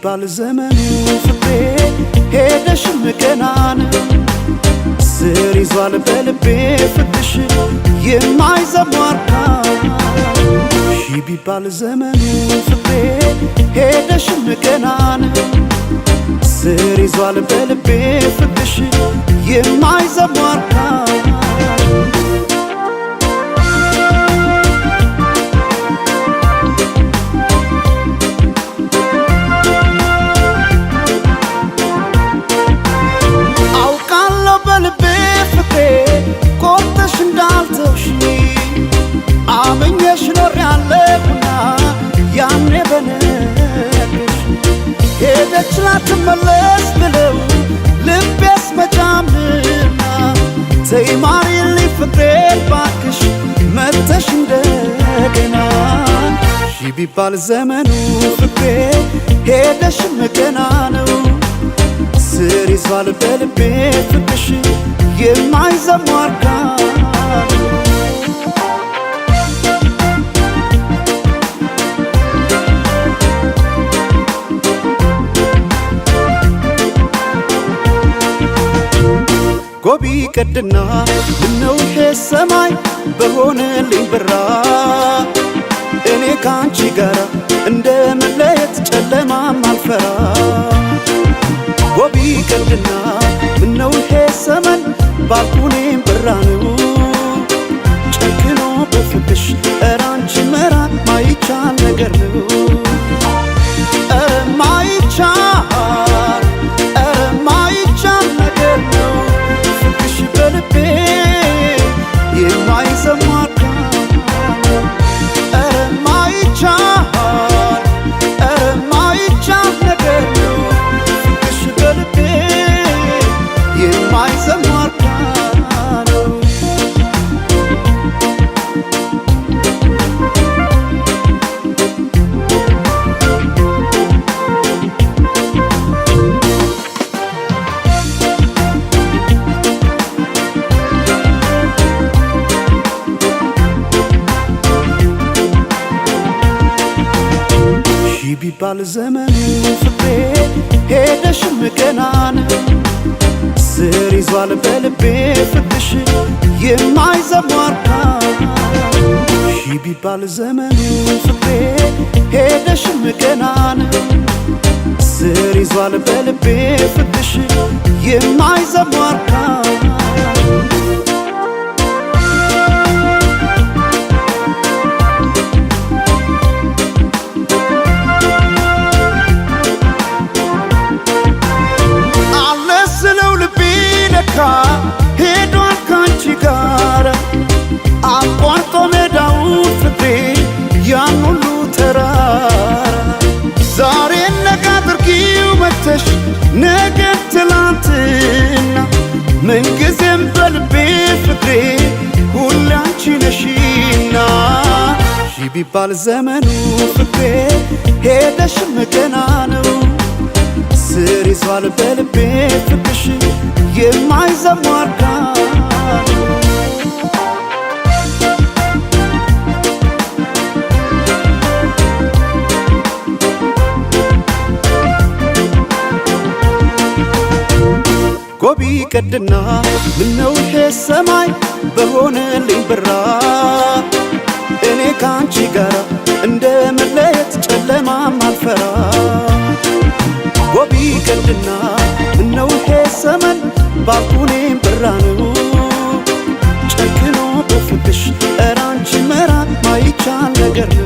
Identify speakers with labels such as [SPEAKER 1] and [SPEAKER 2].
[SPEAKER 1] ቢባል ዘመኑ ፍቅሬ ሄደሽም ገና ነው። ስር ይዟል በልቤ ፍቅርሽ የማይዘሟርካ። ሺ ቢባል ዘመኑ ፍቅሬ ሄደሽም ገና ነው። ስር ይዟል በልቤ ፍቅርሽ የማይዘሟርካ። አውቃለሁ በልቤ ፍቅሬ ቆርጠሽ እንዳልተውሽኝ፣ አምኜሽ ኖሬያለሁና ያኔ በነግርሽ። ሄደች ላትመለስ ብለው ልቤስ መጫምና፣ ተይ ማሪልኝ ፍቅሬ ባክሽ መተሽ እንደገና። ሺ ቢባል ዘመኑ ፍቅሬ ሄደሽም ገና ነው። ስር ይዟል በልቤ ፍቅርሽ የማይዘሟርካ። ጎቢ ቀድና ምነው ይሄ ሰማይ በሆነልኝ ብራ፣ እኔ ካንቺ ጋራ እንደ መለየት ጨለማም አልፈራ። ጎቢ ቀድና ምነው ይሄ ሰመን ባልኩኔም ብራ ነው። ጨክኖ በፍቅሽ ኧረ አንቺ መራቅ ማይቻል ነገር ነው። ኧረ ማይቻል፣ ኧረ ማይቻል ነገር ነው። ፍቅርሽ በልቤ የማይዘሟርካ። ኧረ ማይቻል፣ ኧረ ማይቻል ነገር ነው። ፍቅርሽ በልቤ የማይዘሟርካ ነው። ሺ ቢባል ዘመኑ ፍቅሬ ሄደሽም ገና ነው። ስር ይዟል በልቤ ፍቅርሽ የማይዘሟርካ። ሺ ቢባል ዘመኑ ፍቅሬ ሄደሽም ገና ነው። ስር ይዟል በልቤ ፍቅርሽ የማይዘሟርካ። አለ ስለው ልቤ ለካ ሄዷል ካንቺ ጋር፣ አቋርጦ ሜዳውን ፍቅሬ ያን ሁሉ ተራራ። ዛሬ ነገ አድርጊው መተሽ ነገ ትላንትና፣ ምንጊዜም በልቤ ፍቅሬ ሁሌ አንቺ ነሽና። ሺ ቢባል ዘመኑ ፍቅሬ ሄደሽም ገና ነው። ስር ይዟል በልቤ ፍቅርሽ የማይዘሟርካ። ጎቢ ቀድና ምነው ይሄ ሰማይ በሆነልኝ ብራ፣ እኔ ካንቺ ጋራ እንደ መለየት ጨለማም አልፈራ። ጎቢ ቀድና ምነው ይሄ ሰመን ባልኩኔም ብራ ነው። ጨክኖ በፍቅሽ ኧረ አንቺ መራቅ ማይቻል ነገር ነው።